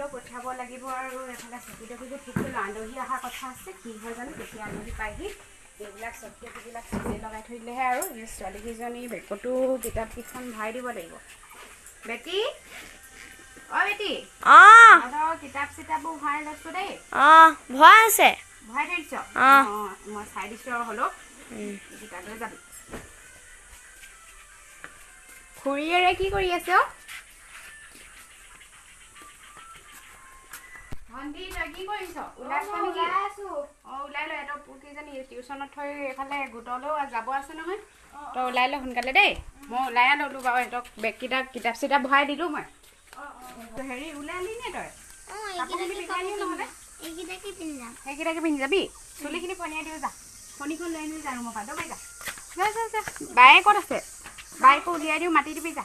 স্কুললৈও পঠিয়াব লাগিব আৰু এইফালে চকী টকীবোৰ ঠিক কৰি লওঁ। আলহী অহা কথা আছে, কি হয় জানো, কেতিয়া আলহী পায়হি। এইবিলাক চকী টকীবিলাক চিজিল লগাই থৈ দিলেহে। আৰু এই ছোৱালীকেইজনী বেগতো কিতাপকেইখন ভৰাই দিব লাগিব। বেটি, অ বেটি, কিতাপ চিতাপবোৰ ভৰাই লৈছো দেই। ভৰাই আছে, ভৰাই থৈ দিছ? অঁ, মই চাই দিছোঁ আৰু হ'লেও কিতাপ লৈ যাবি। খুৰীয়েৰে কি কৰি আছে অ? ভণ্টি, তই কি কৰিছ? ওলাইছ নেকি? অঁ, ওলাই লৈ। তই কেইজনী টিউশ্যনত থৈ এইফালে গোটলৈও যাব আছে নহয়, তই ওলাই ল সোনকালে দেই। মই ওলাই ল'লোঁ বাৰু, সিহঁতক বেগকেইটা কিতাপ চিতাপ ভৰাই দিলোঁ মই। হেৰি, ওলালি নে তই? কাপোৰখিনি পিন্ধাই দিওঁ নহ'লে, সেইকেইটাকে পিন্ধি যাবি। চুলিখিনি ফনিয়াই দিওঁ যা, ফণিখন লৈ আনিবি যা ৰুমৰ পৰা। দৌৰি যা, যা যা যা। বায়ে ক'ত আছে? বায়েকো উলিয়াই দিওঁ, মাতি দিবি যা।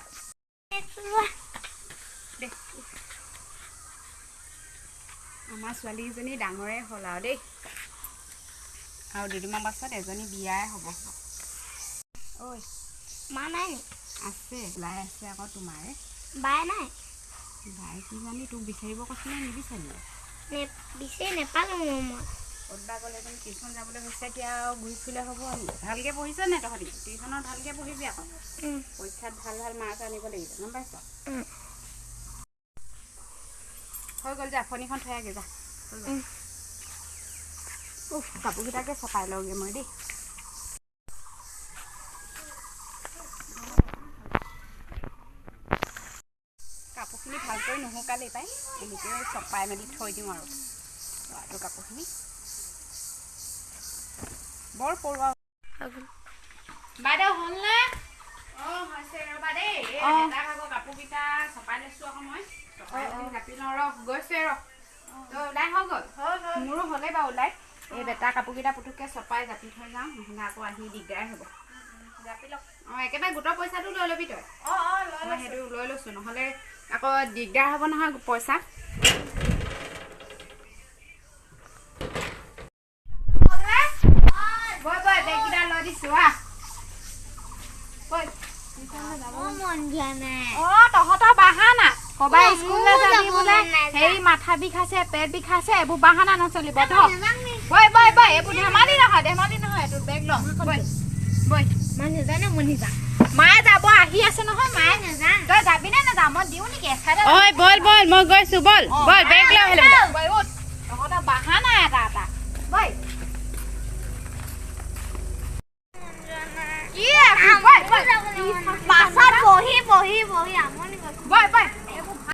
দে, আমাৰ ছোৱালীকেইজনী ডাঙৰে হ'ল আৰু দেই, আৰু দুদিনমান পাছত এজনী বিয়াই হ'ব। ঐ মা নাই নি? আছে, ওলাই আছে আকৌ। তোমাৰে বাই নাই? বাই কি জানি তোক বিচাৰিব কৈছিলে, নিবিচাৰিব? বিচাৰি নেপালোঁ মই। ক'ত বা গ'লে তুমি? টিউশ্যন যাবলৈ হৈছে এতিয়া আৰু ঘূৰি ফুৰিলে হ'ব? ভালকৈ পঢ়িছ নে তহঁতি? টিউশ্যনত ভালকৈ পঢ়িবি আকৌ, পৰীক্ষাত ভাল ভাল মাৰ্ক আনিব লাগিব, গম পাইছ? হৈ গ'ল যা, ফণিখন থৈ আগে যা। হৈ গ'ল। উফ, কাপোৰকেইটাকে চপাই লওঁগৈ মই দেই। কাপোৰখিনি ভালকৈ নুশুকালেই পাই, এনেকৈ চপাই মেলি থৈ দিওঁ আৰু। ল'ৰাটোৰ কাপোৰখিনি বৰ পৰুৱা। বাইদেউ, হ'লনে? অঁ, হৈছে, ৰ'বা দেই। এই বেটা ভাগৰ কাপোৰকেইটা চপাই লৈছোঁ আকৌ মই, চপাই মেলি জাপি লওঁ। ৰহ, গৈছোৱে ৰহ। তই ওলাই হৈ গ'ল? মোৰো হ'লেই বাৰু ওলাই। এই বেটা কাপোৰকেইটা পুতুককৈ চপাই জাপি থৈ যাওঁ, নহ'লে আকৌ আহি দিগদাৰ হ'ব। জাপি লওক। অঁ, একেবাৰে গোটৰ পইচাটো লৈ ল'বি তই। মই সেইটো লৈ লৈছোঁ, নহ'লে আকৌ দিগদাৰ হ'ব নহয় পইচা। বৈ বৈ, বেগকেইটা লৈ দিছোঁ, আহ বৈ। অঁ, তহঁতৰ বাহানা, ক'বাই স্কুললৈ যাবি বোলে, হেৰি মাথা বিষাইছে, পেট বিষাইছে, এইবোৰ বাহানা নচলিব। থ, বৈ বৈ বৈ, এইবোৰ ধেমালি নহয়, ধেমালি নহয়। এইটো বেগ ল, বৈ বৈ। মায়ে যাব, আহি আছে নহয় মায়ে। তই যাবি নে নাযাওঁ? মই দিওঁ নেকি এচাইডে? ঐ বল বল, মই গৈছো, বল বল, বেগ লৈ আহিলে। তহঁতৰ বাহানা এটা এটা। বৈ কি? বাছত বহি বহি বহি আমনি। বৈ বৈ।